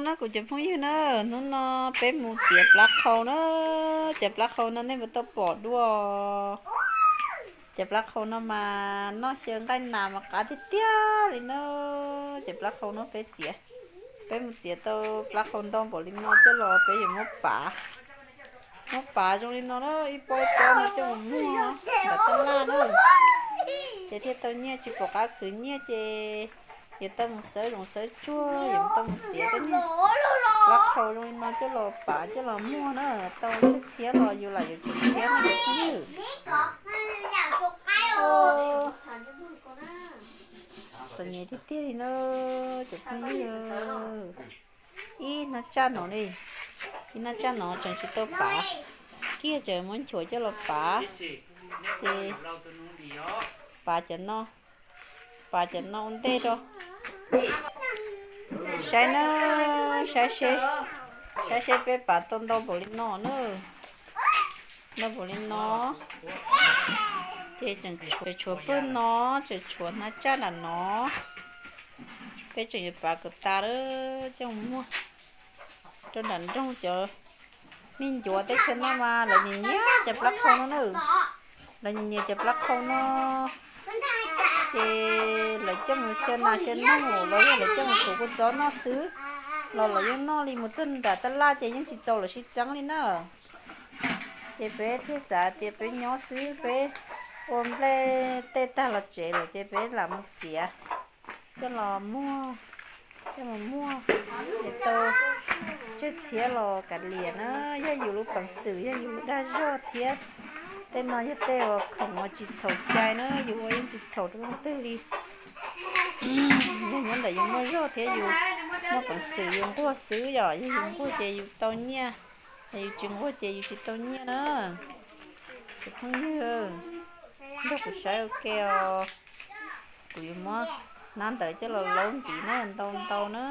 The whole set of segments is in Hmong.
Na kuv cov phooj ywg na, hnub no peb mus txiav plab qhau na. Cov plab qhau no nej puas tau pom dua? Cov plab qhau no mas noj xyaw nqaij nas mas qab tiag tiag li na. Cov plab qhau no peb txiav, peb mus txiav tau plab qhau ntau npaum li no coj los peb yuav muab pav, muab pav zoo li no na, ib pob ib pob no coj mus muag nram taj laj na, ces thiaj tau nyiaj. Tsis pom qab khwv nyiaj ces yuav tau mus xawb zoov xawb tsuag, yuav tau mus txiav tej niag plab qhau zoo li no coj los pav coj los muag na, tau txhiab txhiab los yus lam yuav txhiab txhiab na cov phooj ywg. Txom nyem tiag tiag li na cov phooj ywg. Ib hnab tsaj no li, ib hnab tsaj no tseem tsis tau pav kiag, tseem muab nchuav coj los pav, ces pav cov no, pav cov no ua ntej rau. Saib na, saib seb, saib seb peb pav tau ntau npaum li no na, ntau npaum li no. Ces tseem tshuav pawg no, tseem tshuav hnab tsaj nram no. Peb tseem yuav pav kom tas lawm coj mus muag rau nram nroog. Cov neeg ncuav teb chaws no mas lawv nyiam nyiam cov plab qhau no na. Lawv nyiam nyiam cov plab qhau no, ces lawv coj mus xyaw nas xyaw noog los yog lawv coj mus tuav kua txob noj xwb, los lawv yeej noj li. Mus txog nram taj laj ces yeej tsis txaus lawv sib txeeb li na. Ces peb thiaj xav tias peb nyob xwb, peb ua nplej tej tag los tsev lawm ces peb lam mus txiav coj los muag, coj mus muag, ces tau txhiab txhiab los kav liam na. Yog yus lub peev xwm, yog yus lub dag zog thiab. Tej no yog tej uas khoom uas tsis txhaum cai na, yus ua yeej tsis txhaum rau leej twg li. Yog nyob ntawm yus muaj zog thiab yus muaj peev xwm yus nquag xwb yom, yog yus nquag ces yus tau nyiaj, yog yus tsis nquag ces yus tsis tau nyiaj na. Cov phooj ywg, nrog kuv saib ua ke os. Kuv yuav muab hnab ntawd coj los laub ntxiv na, ntau ntau na.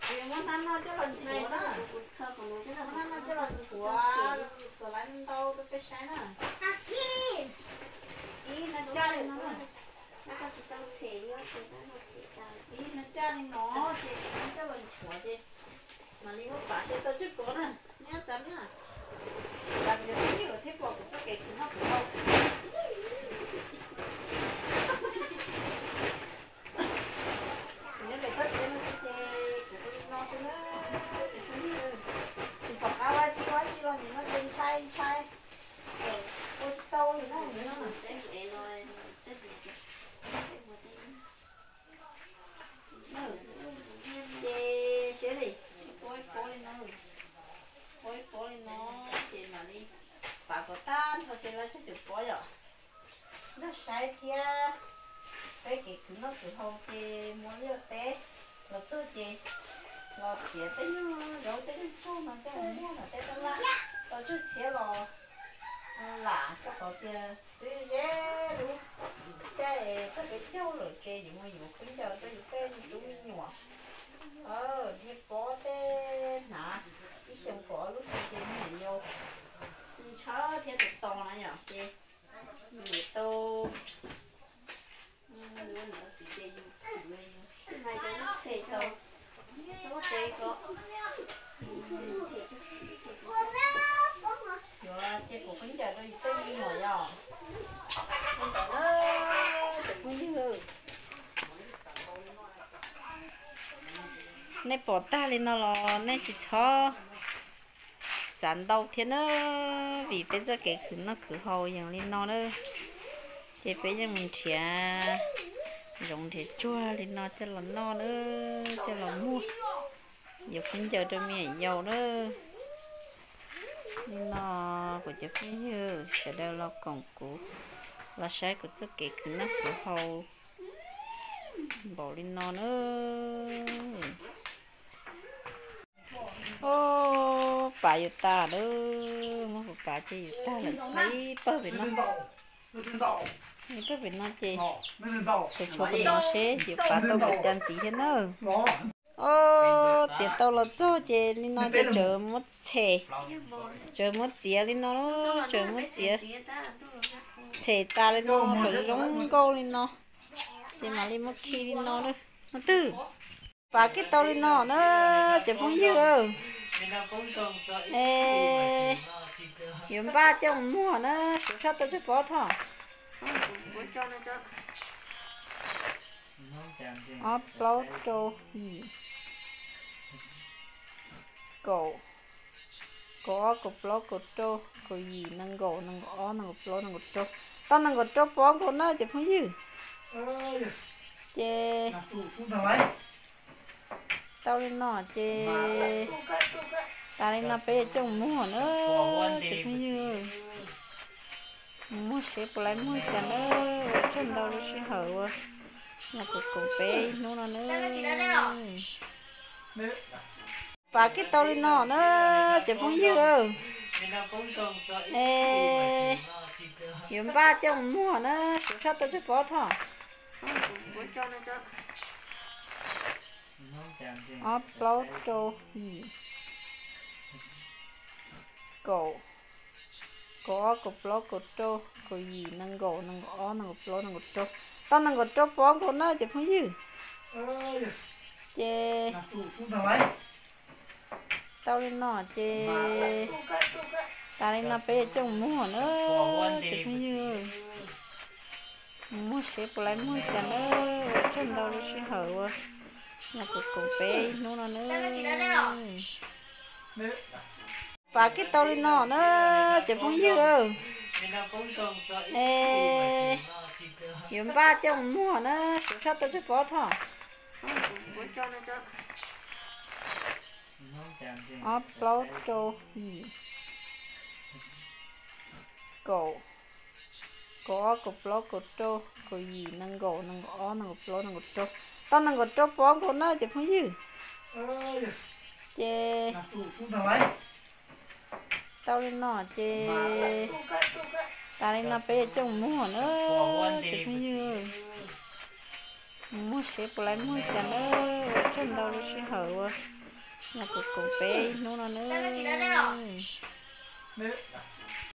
Kuv yuav muab hnab no coj los nchuav na. Hnab no coj los nchuav, kom lawv ntau rau peb saib na. Ib hnab tsaj li no, ib hnab tsaj li no ces kuv muab coj los nchuav ces mam li muab pav seb tau tsawg pob na. Nyob txav na, tas kuv yuav pib lawm thiab pom kuv txoj kev khwv noj khwv haus. Kuv nyob pem toj siab no xwb ces kuv ua li no xwb na, ces tsis pom qab ua dab tsi ua dab tsi los nim no ces ntshai ntshai, ua tsis tau li na. Ces seb li, ua ib pob li no, ua ib pob li no, ces mam li pav kom tag nrho ces lawv tseg tus pob yom. Nrog saib thiab, peb kev khwv noj khwv haus ces mus liaj teb, los txog ces los txiav tej nyuag zaub tej nyuag tsuag no coj mus muag nram tej taj laj, tau tsawg txhiab los lam, rau qhov tias twb ze lub caij txog peb caug lawm ces yuav mus yuav khaub ncaws rau yus tej me tub me nyuam. Dhia pob tej hnav ib xyoos kaum ob lub hlis ces me nyuam yaus ntshaw thiab tos tos na yom, ces nws tau yuav cia kuv khaub ncaws rau yus tej me nyuam yom. Cov phooj ywg, nej pom tag li no los nej tsis txhob xav ntau thiab na, vim peb txoj kev khwv noj khwv haus yeej li no na, ces peb yeej mus nrhiav zoov nrhiav tsuag li no coj los noj na, coj los muag, yuav khaub ncaws rau me nyuam yaus na. Li no kuv cov phooj ywg sawv daws los koom kuv los saib kuv txoj kev khwv noj khwv haus npaum li no na. Ub, pav yus tas lawm, muab kuv pav ces yus tag lawm, ib pawg pem no, ib pawg pem no ces kuv tshuav qhov no seb yuav pav tau npaum cas ntxiv thiab na. Ub, txiav tau los txog ces li no ces tseem muab txhem, tseem muab txiav li no, tseem muab txiav txhem tas li no kom zoo nkauj li no, ces mam li muab khi li no na. Hnub twg Pam kib tau li no na, cov phooj ywg. Es yuav npaj coj mus muag na, suav sab tau tsawg pob thoj? Ob, plaub, rau, yim, kaum, kaum ob, kaum plaub, kaum rau, kaum yim, nees nkaum, nees nkaum ob, nees nkaum plaub, nees nkaum rau. Tau nees nkaum rau pob nkaus na cov phooj ywg. Ces tau li no ces tas li no peb yuav coj mus muag na cov phooj ywg. Mus muag seb puas laiv muag cas na, ua tsaug ntau lub sij hawm uas nyob koom koom peb ib hnub no na. Pam kib tau li no na, cov phooj ywg. Es yuav npaj coj mus muag na, suav sab tau tsawg pob thoj? Ob, plaub, rau, yim, kaum, kaum ob, kaum plaub, kaum rau, kaum yim, nees nkaum, nees nkaum ob, nees nkaum plaub, nees nkaum rau. Tau nees nkaum rau pob nkaus na cov phooj ywg. Ces tau li no ces tas li no peb yuav coj mus muag na cov phooj ywg. Mus muag seb puas laiv muag cas na, ua tsaug ntau lub sij hawm uas nyob koom koom peb ib hnub no na. Pam kib tau li no na, cov phooj ywg. Es yuav npaj coj mus muag na, suav sab tau tsawg pob thoj? Ob, plaub, rau, yim, kaum, kaum ob, kaum plaub, kaum rau, kaum yim, nees nkaum, nees nkaum ob, nees nkaum plaub, nees nkaum rau. Tau nees nkaum rau pob nkaus na cov phooj ywg. Ces tau li no ces tas li no peb yuav coj mus muag na cov phooj ywg. Mus muag seb puas laiv muag cas na, ua tsaug ntau lub sij hawm uas nyob koom koom peb ib hnub no na.